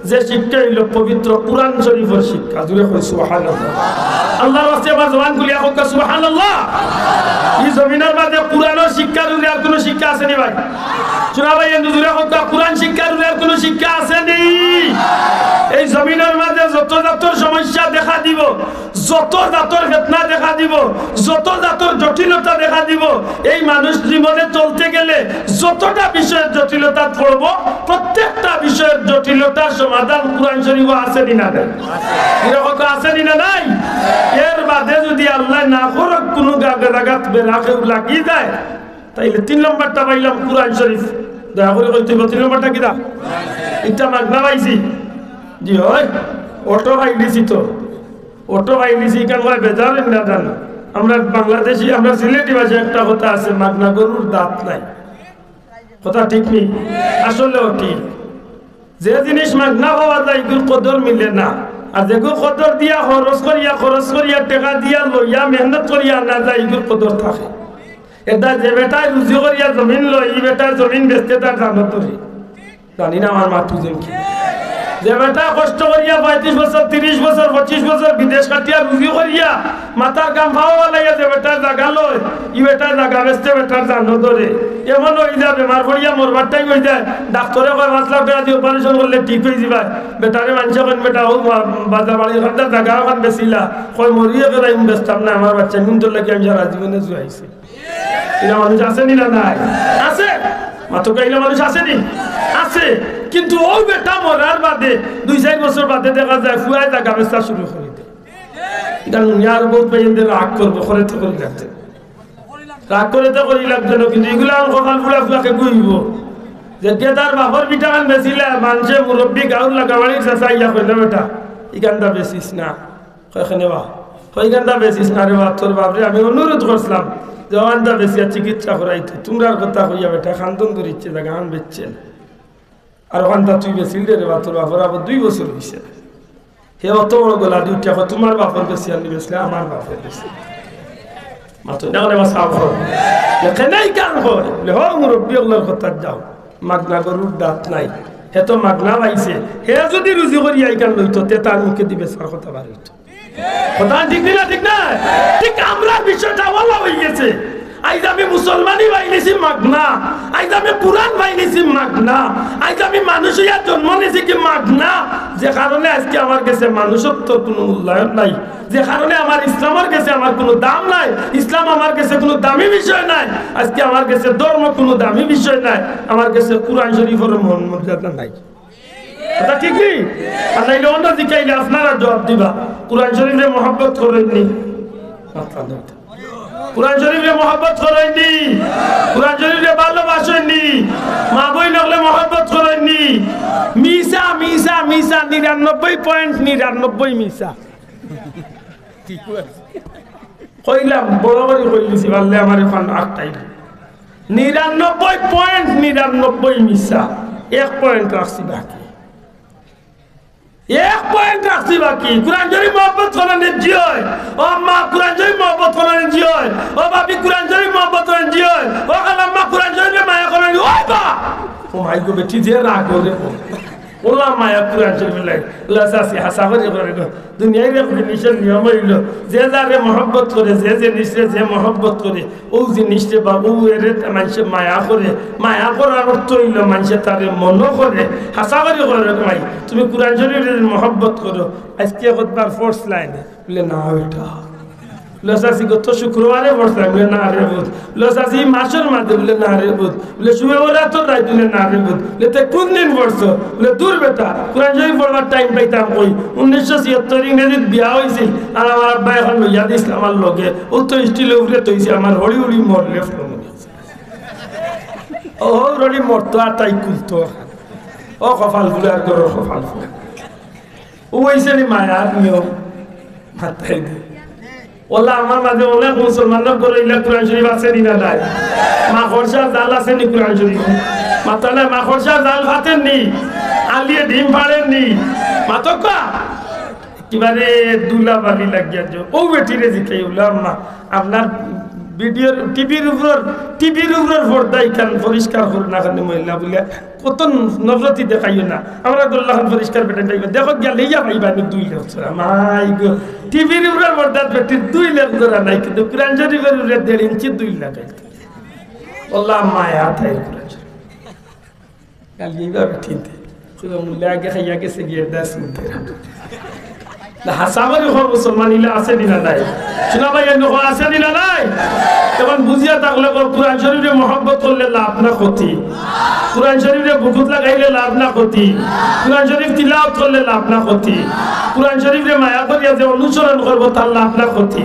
যে শিক্ষা অইলো পবিত্র কুরআন শরীফর শিক্ষা। জুরে কই সুবহানাল্লাহ। আল্লার ওয়াস্তে আবার জবান খুলিয়া কউক্কা সুবহানাল্লাহ। ই জমিনর মাঝে কুরআনর শিক্ষার উপরে আর কুনু শিক্ষা আছে নি ভাই? শোনা ভাই, এ নজরে কউক্কা, কুরআন শিক্ষার উপরে আর কুনু শিক্ষা আছে নি? এই জমিনর মাঝে যত জাতর সমস্যা দেখা দিবো, যত জাতর ফিতনা দেখা দিবো, যত জাতর জটিলতা দেখা দিবো, এই মানুষ জীবনে চলতে গেলে যতটা বিষয়ের জটিলতাত পড়বো, প্রত্যেকটা বিষয়ের জটিলতার সমাধান কুরআন শরীফো আছে নি না নাই? এরকম তো আছে নি না নাই? এর বাদে যুদি আল্লায় না করউক কুনু গা-, জাগাত বেড়া কেউ লাগি যায়, তাইলে তিন নম্বরটা পাইলাম কুরআন শরীফ। দয়া করি কইতে অইবো, তিন নম্বরটা কিতা? ইটা মাগনা পাইছি। জি অয়, অটো পাইলিছি তো। অটো পাইলিছি, ইখান অয় বেজার অইন না জানো। আমরা বাংলাদেশি, আমরা সিলেটি ভাষায় একটা কথা আছে, "মাগনা গরুর দাঁত নাই।" কথা ঠিক নি? আসলেও ঠিক। যে জিনিস মাগনা পাওয়া যায়, ইগুর কদর মিলে না। আর যেগু কদর দিয়া, খরচ করিয়া, খরচ করিয়া, টেকা দিয়া, লইয়া, মেহনত করিয়া আনা যায়, ইগুর কদর থাকে। এরদায় যে বেটায় রুজি করিয়া জমিন লয়, ই বেটায় জমিন বেচতে তার জানো ধরে। জানি না আমার মাত বুঝইন কি। যে বেটায় কষ্ট করিয়া পঁয়ত্রিশ বছর, তিরিশ বছর, পঁচিশ বছর বিদেশ কাটিয়া রুজি করিয়া, মাথার ঘাম পাও ফালাইয়া যে বেটায় জাগা লয়, ই বেটায় জাগা বেচতে বেটার জানো ধরে। এমন অই যায়, বেমার পড়িয়া মরবার টাইম অই যায়, ডাক্তরে কয়, "পাঁচ লাখ টেকা দি operation করলে ঠিক অই যিবায়।" বেটারে মানষে কইন, "বেটা, অউ বা-, বাজা বাড়ির কান্দার জাগা অখান বেচিলা।" কয়, "মরিয়া গেলাইমু, বেচতাম না, আমার বাচ্চাইন্তর লাগি আমি সারা জীবনে জুয়াইছি।" ইলা মানুষ আছে নি না নাই? আছে। মাতকা, ইলা মানুষ আছে নি? আছে। কিন্তু অউ বেটা মরার বাদে দুই চাইর বছর বাদে দেখা যায় ফুয়ায় জাগা বেচা শুরু করি দেয়। ইটা হুনিয়া আরো বউত ভাইয়াইন্তে রাগ করবো, করে তো করি লাগছে। রাগ করে তো করি লাগছে না, কিন্তু ইগুলা অখন কপাল পুড়া পুড়া কেগু অইবো। যেগু তার বাপর ভিটাখান বেচিলা, মানষে মুরব্বি গাউর লাগা বাড়ির চাচা আইয়া কইলা, "বেটা, ইখানতা বেচিস না।" কয়, "কেনে বা?" কয়, "ইখানতা বেচিস না রে বা, তোর বাপরে আমি অনুরোধ করছিলাম যে অখানতা বেচিয়া চিকিৎসা করাইতো। তুমরার কথা কইয়া বেটায় কান্দন ধরিছে, জাগাখান বেচছে না। আর অখানতা তুই বেচিলরে রে বা, তোর বাপর আবার দুই বছর অইছে।" হে অত বড় গলা দি উঠিয়া কয়, "তুমার বাপর বেচিয়া নি বেচলে, আমার বাপর বেচি।" মাতইন না কেনে বা সাব অকল। লে, "কেনে ইখান কয়?" বলে, "হ, মুরব্বি অকলর কথাত যাও। মাগনা গরুর দাঁত নাই। হে তো মাগনা পাইছে। হে যুদি রুজি করিয়া ইখান লইতো, তে তার মুখেদি বেচার কথা বার অইতো।" কথা ঠিক নি না, ঠিক না? ঠিক আমরার বিষয়টা অলা অই গেছে। আইজ আমি মুসলমানি পাইলিছি মাগনা, আইজ আমি কুরআন পাইলিছি মাগনা, আইজ আমি মানুষ অইয়া জন্ম নিছি কি মাগনা, যে কারণে আইজকে আমার গেছে মানুষত্বর কুনু মূল্যায়ন নাই, যে কারণে আমার ইসলামর গেছে আমার কুনু দাম নাই, ইসলাম আমার গেছে কুনু দামি বিষয় নাই, আইজকে আমার গেছে ধর্ম কুনু দামি বিষয় নাই, আমার গেছে কুরআন শরীফর মন মর্যাদা নাই। কথা ঠিক নি? আর নাইলে অন্য দিকে আইলে আপনারা জবাব দিবা, কুরআন শরীফরে মহব্বত করইন নি? মাথা ধরতে। কুরআন শরীফরে মহব্বত করইন নি? কুরআন শরীফরে ভালোবাসইন নি? মা বইন অকলরে মহব্বত করইন নি? মিছা, মিছা, মিছা, নিরানব্বই point নিরানব্বই মিছা। ঠিক আছে। কইলাম, বড় করি কইলিছি, পারলে আমার অখন আটকাইল। নিরানব্বই point নিরানব্বই মিছা, এক point রাখছি বাকি। এক point রাখছি বাকি। কুরআন শরীফ মহব্বত করইন নি? জি অয়। ও আম্মা, কুরআন শরীফ মহব্বত করইন নি? জি অয়। ও ভাবি, কুরআন শরীফ মহব্বত করইন নি? জি অয়। ও খালাম্মা, কুরআন শরীফরে মায়া করইন নি? ওই বা! ও মাই গো, বেটি যে রাগ করে। ওলা মায়া কুরআন শরীফ লাই। ওলা চাচি, হাছা করি কইরে গো। দুনিয়ার এক জিনিসর নিয়ম অইলো, যে যারে মহব্বত করে, যে জিনিসরে যে মহব্বত করে, অউ জিনিসরে বা অউ এরে মানষে মায়া করে, মায়া করার অর্থ অইলো মানষে তারে মনো করে। হাছা করি কইরে গো মাই, তুমি কুরআন শরীফরে মহব্বত করো, আইজকে কতবার পড়ছলায় নি? বুলে, না বেটা। বুলে, চাচি, গত শুক্রবারে পড়ছলাম। বুলে, না রে পুত। বুলে, চাচি, ই মাসর মাঝে? বুলে, না রে পুত। বুলে, শবে বরাতর রাইত? বুলে, না রে পুত। বুলে, তে কুন দিন পড়ছো? বুলে, দূর বেটা, কুরআন শরীফ পড়বার time পাইতাম কই? উনিশশো ছিয়াত্তর ইংরেজিত বিয়া অইছিল, আর আমার আব্বায় অখন লইয়া দিছিল আমার লগে। অউ তো steel-র উপরে থইছে, আমার হড়ি হড়ি মরলে ফলমনি। ও হড়ি মরতো আর তাই কুলতো। ও কপাল ফুলার ঘরর কপাল ফুলা। অউ অইছে নি মায়ার নিয়ম? মাতাই দি। ওলা, আমার মাঝে অনেক মুসলমানর ঘরো ইলা কুরআন শরীফ আছে নি না নাই? মাকড়সার জাল আছে নি কুরআন শরীফ? মাতইন না, মাকড়সার জাল ফাটের নি? আলিয়ে ডিম পাড়ের নি? মাতউক্কা। একেবারে ধুলাবালি লাগিয়া যে। অউ বেটিরে জিকাই, বুলে, আম্মা, আপনার ভিডিওর, টিভির উপরর, টিভির উপরর পর্দা ইখান পরিষ্কার করো না কেনে ময়লা? বুলে, কত নফরতি দেখাইও না। আমরা গল্লাখান পরিষ্কার বেটা পাইবা। দেখো গিয়া লইয়া পাইবা নি দুই লেকজরা। মাই গো, টিভির উপরে বরদাত বেটির দুই লেকজরা নাই, কিন্তু কুরআন শরীফর উপরে দেড় ইঞ্চি দুই লাগাই। আল্লাহ মায়া তাই কুরআন শরীফ। গালি এইভাবে ঠিনতে। শুধু মূল্যে আগে খাইয়া গেছে গিয়া দাস মুখে। না, হাছা করি কও মুসলমান ইলা আছে নি না নাই? শোনা ভাই, এমনে কও আছে নি না নাই? অখন বুঝিয়া থাকলে কও, কুরআন শরীফরে মহব্বত করলে লাভ না ক্ষতি? কুরআন শরীফরে বুকুত লাগাইলে লাভ না ক্ষতি? কুরআন শরীফ তিলাওয়াত করলে লাভ না ক্ষতি? কুরআন শরীফরে মায়া করিয়া যে অনুসরণ করবো তার লাভ না ক্ষতি?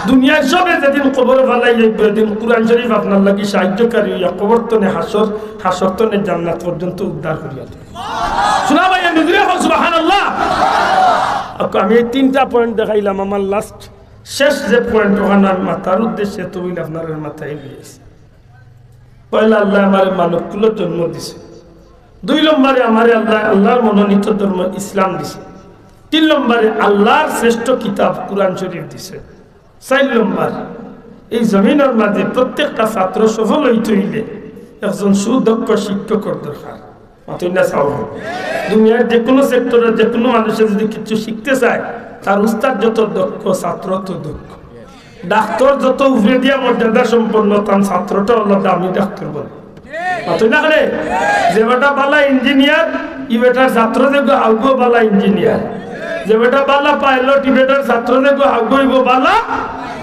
দুনিয়ার সবে যেদিন কবরো ফালাই যাইবো, এদিন কুরআন শরীফ আপনার লাগি সাহায্যকারী অইয়া কবর তনে হাশর, হাশর তনে জান্নাত পর্যন্ত উদ্ধার করিয়া দিবো। শোনা ভাই, এমনে জুরে কও সুবহানাল্লাহ। আচ্ছা, আমি এই তিনটা point দেখাইলাম, আমার last, শেষ যে point অখান আমি মাতার উদ্দেশ্যে তো অইল আপনারার মাথায় লইয়া আইছি। পয়লা আল্লায় আমারে মানব কুলো জন্ম দিছে, দুই নম্বরে আমারে আল্লায়, আল্লার মনোনীত ধর্ম ইসলাম দিছে, তিন নম্বরে আল্লার শ্রেষ্ঠ কিতাব কুরআন শরীফ দিছে, চাইর নম্বর, এই জমিনর মাঝে প্রত্যেকটা ছাত্র সফল অইতে অইলে একজন সুদক্ষ শিক্ষকর দরকার। মাতইন না চাও। দুনিয়ার যেকুনু sector-র যেকুনু মানুষে যদি কিছু শিখতে চায়, তার উস্তাদ যত দক্ষ, ছাত্র তত দক্ষ। ডাক্তার যত উপরে দিয়া মর্যাদা সম্পন্ন, তার ছাত্রটা অইলো দামি ডাক্তার বলে। মাতইন না কেনে? যে বেটা বালা engineer, ই বেটার ছাত্র যেগু হাউগু বালা engineer। যে বেটা বালা pilot, ই বেটার ছাত্র যেগু হাউগু অইবো বালা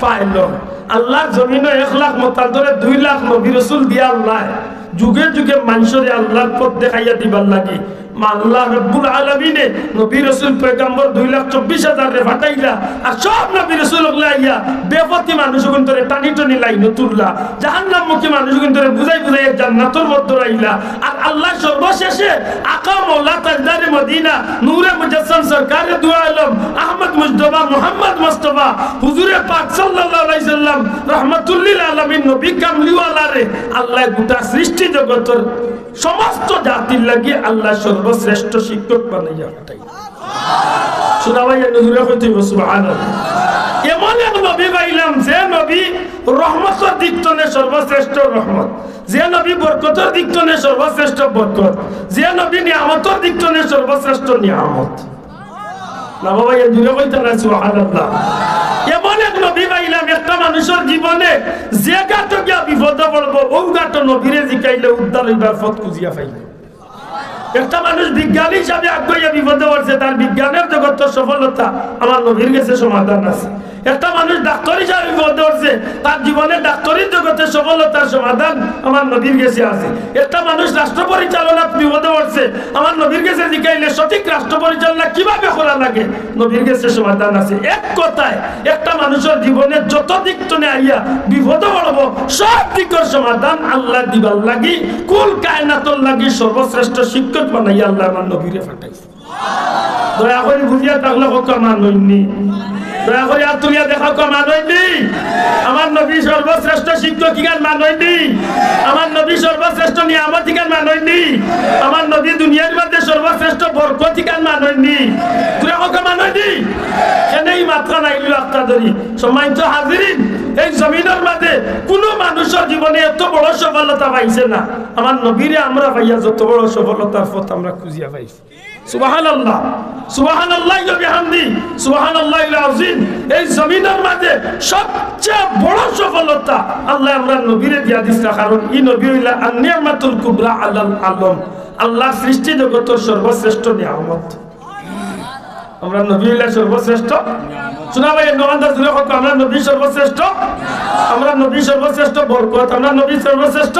pilot। আল্লার জমিনো এক লাখ মতান্তরে দুই লাখ নবী রসুল দিয়া আল্লায় যুগে যুগে মানষরে আল্লার পথ দেখাইয়া দিবার লাগি মা আল্লাহ রব্বুল আলামিনে নবী রসুল পয়গাম্বর দুই লাখ চব্বিশ হাজাররে ফাটাইলা, আর সব নবী রসুল অকলে আইয়া বেপথি মানুষগুইন্তরে টানি টানি লাইনো তুললা, জাহান্নামমুখী মানুষগুইন্তরে বুঝাই বুঝাই জান্নাতর মধ্যে রাইলা। আর আল্লায় সর্বশেষে আকা মৌলা তাজদারে মদিনা নূরে মুজাসসাম সরকারে দু আলম আহমদ মুজতবা মুহাম্মদ মুস্তফা হুজুরে পাক সাল্লাল্লাহু আলাইহি সাল্লাম রহমাতুল্লিল আলামিন নবী কামলিওয়ালারে আল্লায় গোটা সৃষ্টি জগতর সমস্ত জাতির লাগি আল্লায় সর্বশ্রেষ্ঠ শিক্ষক বানাইয়া পাঠাই। শোনা ভাই, এমনে জুরে কইতে অইবো সুবহানাল্লাহ। এমন এক নবী পাইলাম, যে নবী রহমতর দিক তনে সর্বশ্রেষ্ঠ রহমত, যে নবী বরকতর দিক তনে সর্বশ্রেষ্ঠ বরকত, যে নবী নিয়ামতর দিক তনে সর্বশ্রেষ্ঠ নিয়ামত। না বাবা, এ জুরে কইতা না, সুবহানাল্লাহ। এমন এক নবী পাইলাম, একটা মানুষর জীবনে যে ঘাটো গিয়া বিপদো পড়বো, অউ ঘাটো নবীরে জিকাইলে উদ্ধার অইবার পথ খুঁজিয়া পাইলে। একটা মানুষ বিজ্ঞানী হিসাবে আগুয়াইয়া বিপদো পড়ছে, তার বিজ্ঞানর জগতর সফলতা আমার নবীর গেছে সমাধান আছে। একটা মানুষ ডাক্তার হিসাবে বিপদো পড়ছে, তার জীবনে ডাক্তারির জগতে সফলতার সমাধান আমার নবীর গেছে আছে। একটা মানুষ রাষ্ট্র পরিচালনাত বিপদো পড়ছে, আমার নবীর গেছে জিকাইলে সঠিক রাষ্ট্র পরিচালনা কিভাবে করা লাগে, নবীর গেছে সমাধান আছে। এক কথায়, একটা মানুষর জীবনে যত দিক তনে আইয়া বিপদো পড়বো, সব দিকর সমাধান আল্লায় দিবার লাগি, কুল কায়নাতর লাগি সর্বশ্রেষ্ঠ শিক্ষক বানাইয়া আল্লায় আমার নবীরে পাঠাইছে। দয়া করি বুঝিয়া থাকলে কউক্কা মানইননি। দয়া করি আত তুলিয়া দেখাউক্কা মানইননি। আমার নবী সর্বশ্রেষ্ঠ শিক্ষক ইখান মানইননি। আমার নবী সর্বশ্রেষ্ঠ নিয়ামত ইখান মানইননি। আমার নবী দুনিয়ার মধ্যে সর্বশ্রেষ্ঠ বরকত ইখান মানইননি। দয়া কউক্কা মানইননি। কেনে ই মাতখান আইলো আখতা ধরি। সম্মানিত হাজিরিন, এই জমিনর মাঝে কুনু মানুষর জীবনে এত বড় সফলতা পাইছে না। আমার নবীরে আমরা পাইয়া যত বড় সফলতার পথ আমরা খুঁজিয়া পাইছি। সুবহানাল্লাহ, সুবহানাল্লাহি ওয়া বিহামদি, সুবহানাল্লাহিল আযীম। এই জমিনর মাঝে সবচেয়ে বড় সফলতা আল্লায় আমরার নবীরে দিয়া দিছলা, কারণ ই নবী অইলা আন নি'মাতুল কুবরা আলাল আলম, আল্লার সৃষ্টি জগতর সর্বশ্রেষ্ঠ নিয়ামত। আমরার নবী অইলা সর্বশ্রেষ্ঠ। শুনা ভাই, এর নগানটা জুরে কউক্কা, আমরার নবী সর্বশ্রেষ্ঠ, আমরার নবী সর্বশ্রেষ্ঠ বরকত, আমরার নবী সর্বশ্রেষ্ঠ।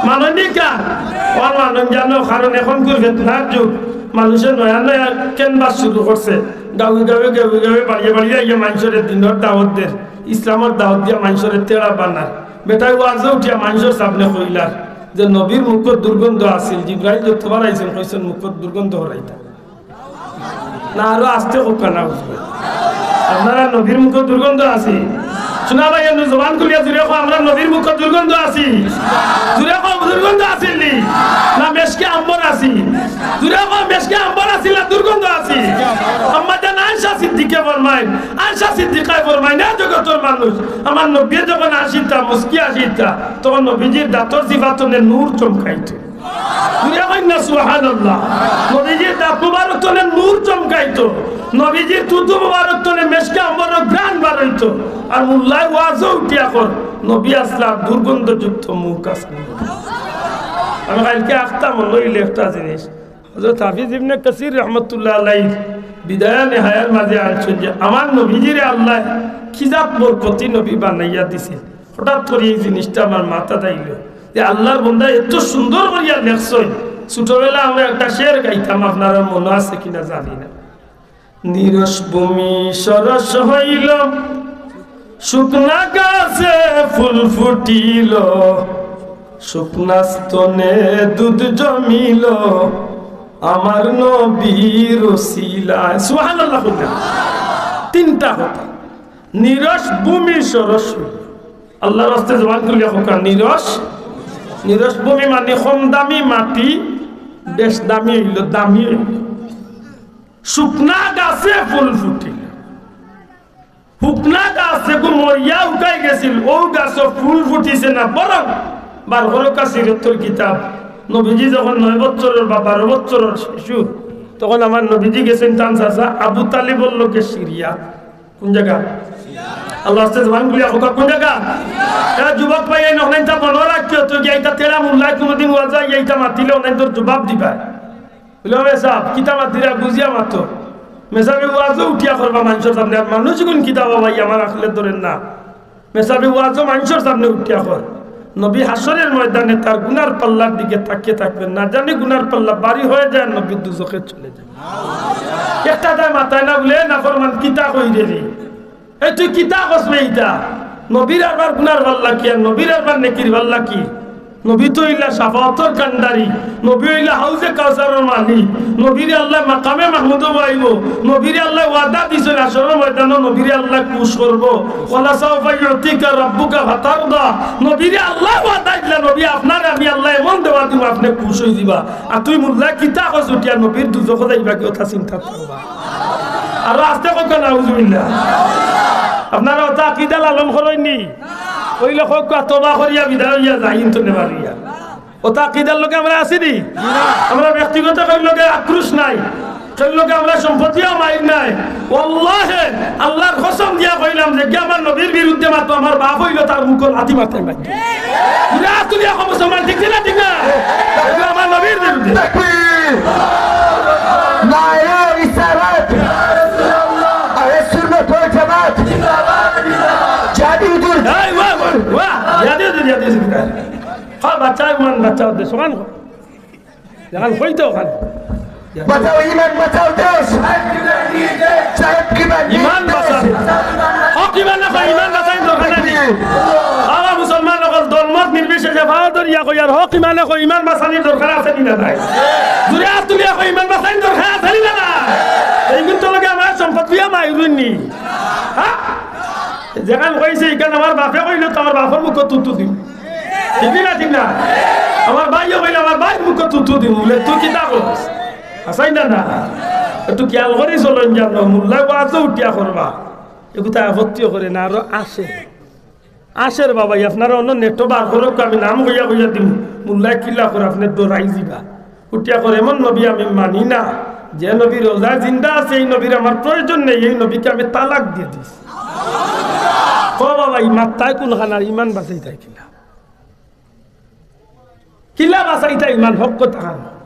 মানইননি কেন? অর মানইন জানো, কারণ অখনকুর ফিতনার যুগ, মানষে নয়া নয়া canvas শুরু করছে, গাঁওয়ে গাঁওয়ে, গাঁওয়ে গাঁওয়ে, বাড়িয়ে বাড়িয়ে আইয়া মানষরে দিনর দাওয়াত দের, ইসলামর দাওয়াত দিয়া মানষরে তেড়া বানার। বেটায় ওয়াজো উঠিয়া মানষর সামনে কইলার যে নবীর মুখো দুর্গন্ধ আছিল, জিব্রাইল যতবার আইছইন কইছইন মুখো দুর্গন্ধ হরাইতা। না, আরো আস্তে কউক্কা না বুঝবে। আপনারা নবীর মুখো দুর্গন্ধ আছে। শুনা ভাই, এমনে জবান খুলিয়া জুরে কও, আমরার নবীর মুখো দুর্গন্ধ আছে। জুরে কও, দুর্গন্ধ আছিল নি? না মেশকে আম্বর আছে? জুরে কও, মেশকে আম্বর আছিল না দুর্গন্ধ আছে? আম্মা জান আয়েশা সিদ্দিকে ফরমাইন, আয়েশা সিদ্দিকায় ফরমাইন, এ জগতর মানুষ, আমার নবীয়ে যখন হাসিতা, মুস্কি হাসিতা, তখন নবীজির দাঁতর জিবা তনে নূর চমকাইতো। জুরে কইন না সুবহানাল্লাহ। নবীজির দাঁত মুবারক তনে নূর চমকাইতো, নবীজির থুথু মুবারক তনে মেশকে আম্বরর ঘ্রাণ বারইতো। আর মোল্লায় ওয়াজো উঠিয়া কর, নবী আছলা দুর্গন্ধযুক্ত মুখ আছলা। আমি কাইলকে আখতা মনো অইলো একটা জিনিস, হযরত হাফিজ ইবনে কাসির রহমতুল্লাহ আলাইহির বিদায়া নিহায়ার মাঝে আনছইন যে আমার নবীজিরে আল্লায় কি জাত বরকতি নবী বানাইয়া দিছে। হঠাৎ করি এই জিনিসটা আমার মাথাত আইলো যে আল্লার বন্দা এত সুন্দর করিয়া লেখছইন। ছোটবেলা আমরা একটা শের গাইতাম, আপনারার মনো আছে কিনা জানি না। নিরস ভূমি সরস হইল, শুকনা গাছে ফুল ফুটিল, শুকনা স্তনে দুধ জমিল, আমার নবীর উসিলায়। সুবহানাল্লাহ কইলা। তিনটা কথা। নিরস ভূমি সরস হইল। আল্লার ওয়াস্তে জবান খুলিয়া কউক্কা, নিরস, নিরস ভূমি মানে কম দামি মাটি, বেশ দামি অইল, দামি অইল। শুকনা গাছে ফুল ফুটিল। শুকনা গাছ যেগু মরিয়া হুকাই গেছিল, অউ গাছো ফুল ফুটিছে না, বরং বার করউক্কা সিরতর কিতাব, নবীজি যখন নয় বছরর বা বারো বছরর শিশু, তখন আমার নবীজি গেছইন তান চাচা আবু তালিবর লগে সিরিয়া। কোন জাগা? আল্লার ওয়াস্তে জবান খুলিয়া কউক্কা, কোন জাগা? এরা যুবক ভাই, এই নখনাইনতা মনো রাখিও, তো গিয়া ইতা তেড়া মোল্লায় কুনুদিন ওয়াজো আইয়া ইতা মাতিলে অনাইন্তর জবাব দিবা। বলে, "ও মেসাব, কিতা মাতিরা বুঝিয়া মাতো।" মেসাবে ওয়াজো উঠিয়া করবা মানষর সামনে, আর মানুষ গুন কিতা বাবা, ই আমার আখলে ধরের না। মেসাবে ওয়াজো মানষর সামনে উঠিয়া কর। নবী হাশরের ময়দানে তার গুনার পাল্লার দিকে তাকিয়ে থাকবেন, না জানি গুনার পাল্লা ভারী হয়ে যায়, নবী দুজখে চলে যায়। একটা দায় মাতায় না বলে, "এ নাফরমান, কিতা কইরে রে?" এই তুই কিতা কস বে ইতা? নবীর আরবার গুনার পাল্লা কি আর নবীর আরবার নেকির পাল্লা কি? নবী তো অইলা শাফাআতর কান্ডারি, নবী অইলা হাউজে কাউসারর মালিক, নবীরে আল্লায় মাকামে মাহমুদো বওয়াইবো, নবীরে আল্লায় ওয়াদা দিছইন হাশরর ময়দানো নবীরে আল্লায় খুশ করবো। ওয়ালা সাউফা ইউতিকা রাব্বুকা ফাতারদা। নবীরে আল্লায় ওয়াদা দিলা, নবী আপনারে আমি আল্লায় এমন দেওয়া দিমু আপনে খুশ অইযিবা। আর তুই মোল্লায় কিতা কস উঠিয়া নবীর দুজখো যাইবা কি ওটা চিন্তা করবা। আরো আস্তে কউক্কা নাউজুবিল্লাহ। আপনারা ওটা আকিদা লালন করইননি? অইলে কউক্কা তওবা করিয়া বিদায় অইয়া যাইন তো নেবার অইয়া। ওটা আকিদার লগে আমরা আছি নি? আমরা ব্যক্তিগত কেউর লগে আক্রোশ নাই। সেই লগে আমরা সম্পত্তিও মাইর নাই। ওয়াল্লাহে, আল্লাহর কসম দিয়া কইলাম যে কি আমার নবীর বিরুদ্ধে মাতো, আমার বাপ অইলো তার মুখো লাথি মারতে পারে। পুরা তুলিয়া কও মুসলমান, ঠিক না, ঠিক না? এগুলো আমার নবীর বিরুদ্ধে। তাকবীর! নারায়ে রিসালাত! আহলে সুন্নাত ওয়াল জামাত! জিহাদি হুজুর! এই, ওয়া, ওয়া, ওয়া! জিহাদি হুজুর, জিহাদি হুজুর। হ্যাঁ, বাচ্চা, ইমান বাচ্চা, দেশ ওখান। যেখান হইতো ওখান। বাঁচাও ইমান, বাঁচাও দেশ। সাহেব কিবলা নির্দেশ। ইমান বাঁচান। হক ইমানে কই, ইমান বাঁচাইন দরকার নাই। বাবা মুসলমান অকল ধর্মত নির্বিশেষে পাও ধরিয়া কই, আর হক ইমানে কই, ইমান বাঁচানির দরকার আছে নি না নাই? জুরে আত তুলিয়া কই, ইমান বাঁচানির দরকার আছে নি না নাই? এই কিন্তু লগে আমার সম্পদ দিয়া মাইরুইন নি। হ্যাঁ? যেখান কইছে, ইখান আমার বাপে কইলে তো আমার বাপর মুখো তুতু দিম। ঠিক না, ঠিক না? আমার ভাইও কইলে আমার ভাইর মুখো তুতু দিম। বলে, "তুই কিতা কস?" হাছাই না, না? একটু খেয়াল করি চলইন যেন, মুল্লায় ওয়াজও উঠিয়া করবা। এগুতা আপত্তিও করে না, আরো আসে। আসের বাবা, আপনারা অন্য নেটো বার করউক্কা, আমি নাম কইয়া কইয়া দিমু। মুল্লায় কিলা করে, আপনে ডরাই যিবা। উঠিয়া করে, "এমন নবী আমি মানি না, যে নবী রোজায় জিন্দা আছে, এই নবীর আমার প্রয়োজন নেই, এই নবীকে আমি তালাক দিয়া দিছি।" কও বাবা, ই মাত্তায় কুনখান আর ইমান বাঁচাইতায় কিলা? কিলা বাঁচাইতায় ইমান, হক কথা খান।